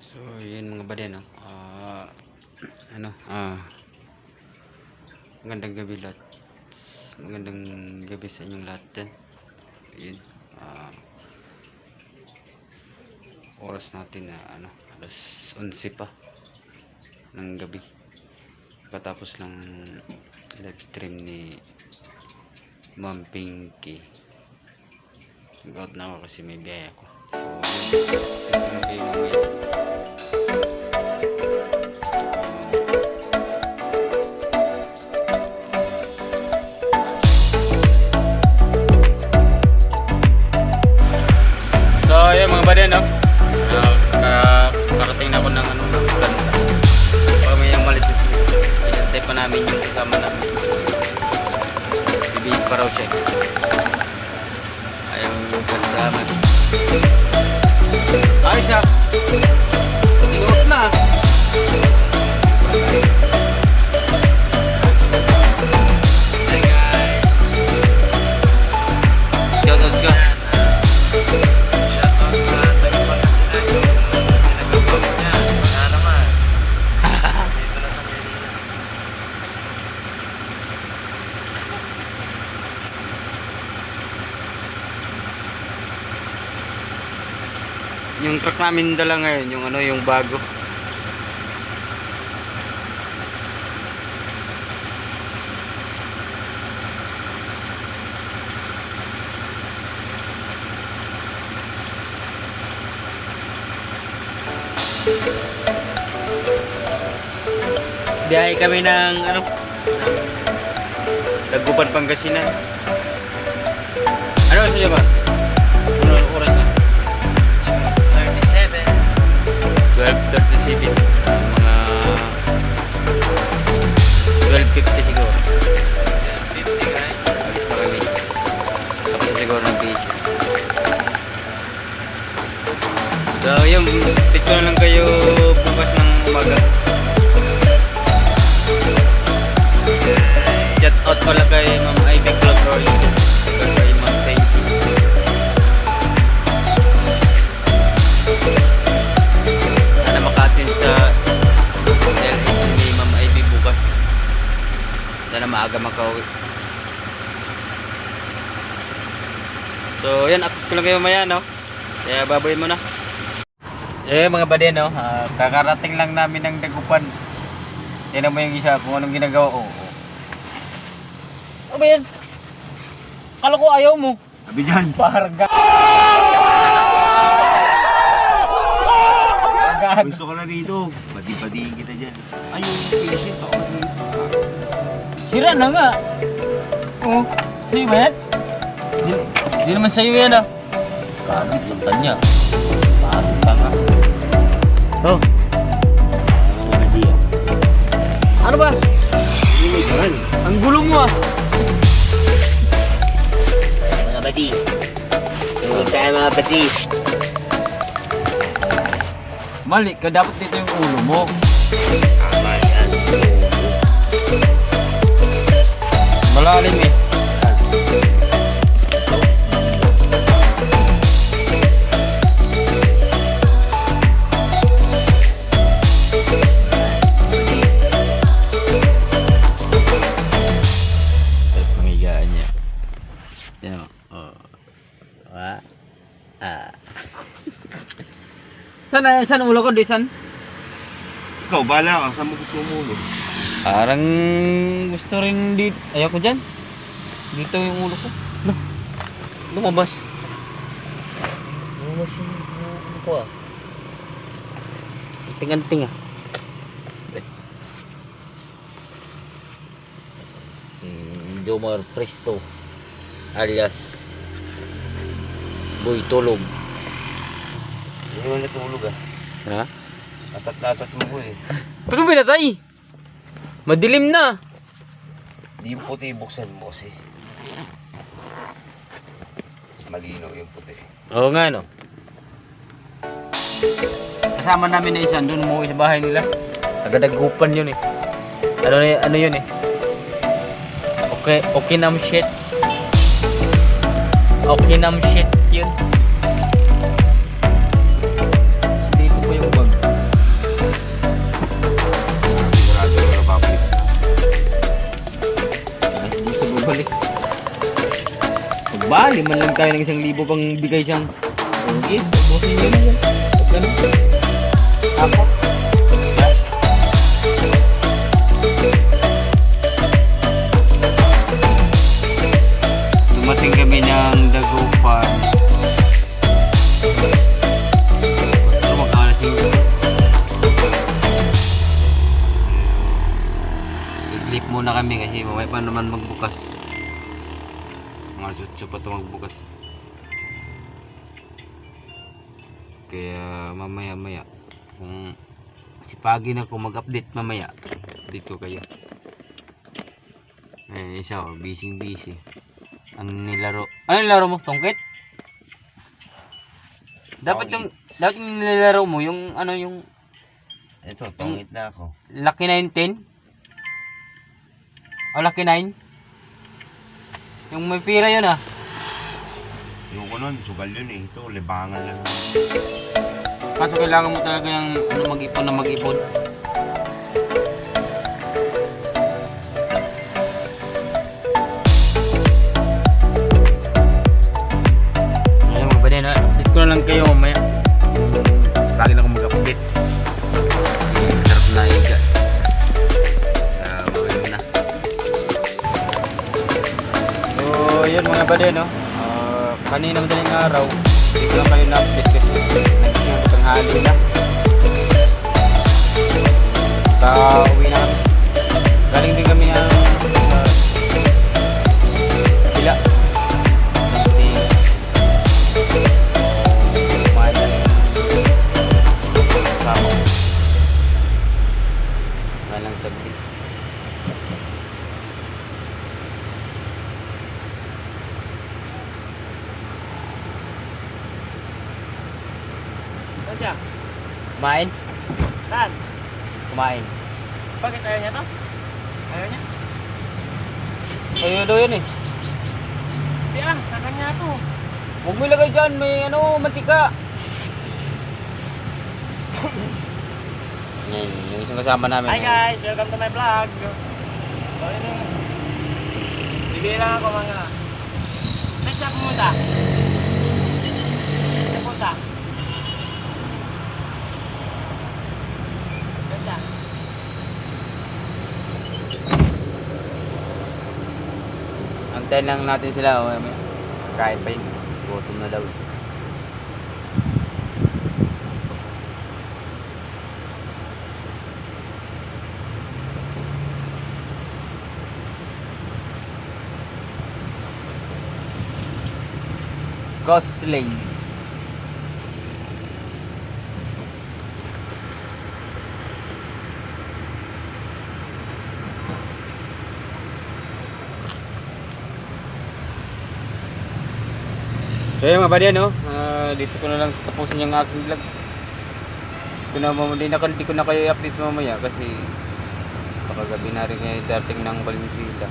So, yun mga buddy, no? Magandang gabi lahat. Magandang gabi sa inyong lahat dyan. Yun. Oras natin na alas 11 pa ng gabi. Patapos lang live stream ni Ma'am Pinky. Nag-out na ako kasi may biyaya ko. So, yun. Ayun mga buddy, no? Karating na ako ng ganda. Baka may yung malit. Inantay pa namin yung kasama namin. Bibig pa raw siya. Ayaw yung kasama. Ay siya! Inuot na! Hey guys! Shoutout ka! Yung truck namin dala ngayon, yung bago. Biyahe kami ng Dagupan, Pangasinan. Ano sa'yo ba? Ano oras na? 12:37, mga 12:50 siguro. 12:50 guys. Alis pa kami. Tapos siguro ng beach. So yun, picture lang kayo bukas ng umaga. Shout out pala kay Ma'am Ivy Club Roy. Kay Ma'am Pinky. Sana maaga makauwi. So yan, update ko lang kayo maya, no? Kaya baboy mo na. Mga buddy, no? Kakarating lang namin ng Dagupan. Tignan mo yung isa kung anong ginagawa. Ano ba yan? Kala ko ayaw mo. Sabi dyan. Parga. Gusto ko na dito. Pati-patiin kita dyan. Ayun, patient ako na dito. Sira na nga. Oo. Sa'yo ba yan? Hindi naman sa'yo yan, ah. Kabit lang kanya. Kabit ka nga. Oh. Ano ba? Ang gulo mo, ah. Mga bati. Tungkol tayo mga bati. Mali ka, dapat dito yung ulo mo. Tama yan. Malalim eh. Pamigaan niya. Yan o. Saan ulo ko? Disan? Ikaw, bala ka. Saan mo gusto mo ulo? Parang gusto rin dito. Ayoko dyan. Dito yung ulo ko. Lumabas. Lumabas yung ulo ko, ah. Anting-anting, ah. Si Jomar Presto alias Boy Tulog. Hindi mo natulog ah. Ha? Natat-natat mo ko eh. Pero binatay. Madilim na. Di yung puti buksan mo kasi. Malinaw yung puti. Oo nga, no. Kasama namin na isa doon umuwi sa bahay nila. Taga-Dagupan yun eh. Ano yun eh. Okay nam shit. Okay nam shit yun. Dito po yung bag. Bali man lang tayo ng 1,000 pang bigay siyang. Okay, tapusin nyo na yan. Ganun. Ako. Dumating kami ng Dagupan. Pero mag-alas yung i-clip muna kami kasi mamaya pa naman magbukas. Mga alas 8 pa ito magbukas. Kaya mamaya kung sipagin ako mag-update mamaya, update ko kayo. Isa busy ang nilaro. Ano nilaro mo? Tongkit? Dapat yung nilalaro mo yung ano yung Ito, tongit na ako. Lucky 910 o Lucky 9 yung may pira yun ah. Yung ko nun, sugal yun eh. Ito, libangan lang. Kaso kailangan mo talaga yung ano, mag-ipon. Ayun mga bade na, update ko na lang kayo mamaya. Lagi na akong mag-update. Sarap na iga. Magaling na. So yun mga bade no. Kanina madaling araw, hindi ko lang kayo na-update kasi nagising ako tanghali na. Uwi na kami. Galing din kami ng Kapila. Kasi kumain na rin kasama. Walang saglit. Saan siya? Kumain? Saan? Kumain. Bakit ayaw niya to? Ayaw niya? Sa'yo daw yun eh. Hindi sa kanya to. Huwag mo ilagay dyan, may ano, mantika. Yan, yung isang kasama namin. Hi guys, welcome to my vlog. So yun yung bibili lang ako mga. Saan siya pumunta? Saan siya pumunta? Saan siya? Antayin lang natin sila. Kain pa yun. Gutom na daw. Gosleys. So yun mga buddy, no? Dito ko na lang tapusin yung aking vlog. Hindi ko na kayo i-update mamaya kasi kapagabi na rin ngayon dating ng Valenzuela.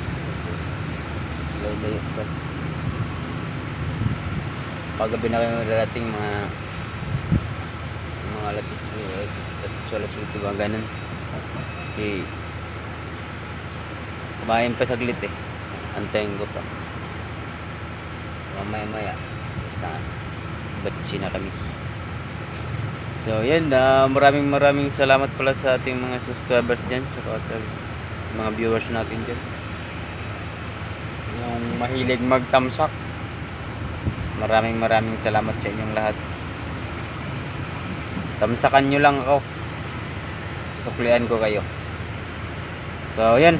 Layo pa. Paggabi na kayo darating mga alas 8 mga ganun. Kasi kumain pa saglit eh. Antayin ko pa. Mamaya basta batsi na kami. So yan, maraming salamat pala sa ating mga subscribers dyan, sa mga viewers natin dyan, yung mahilig magtamsak. Maraming salamat sa inyong lahat. Tamsakan nyo lang ako, susuklian ko kayo. So yan,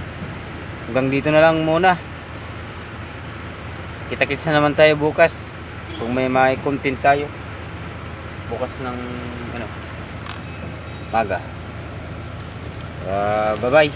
hanggang dito na lang muna. Kita-kits na naman tayo bukas kung may content tayo bukas ng maga. Bye bye.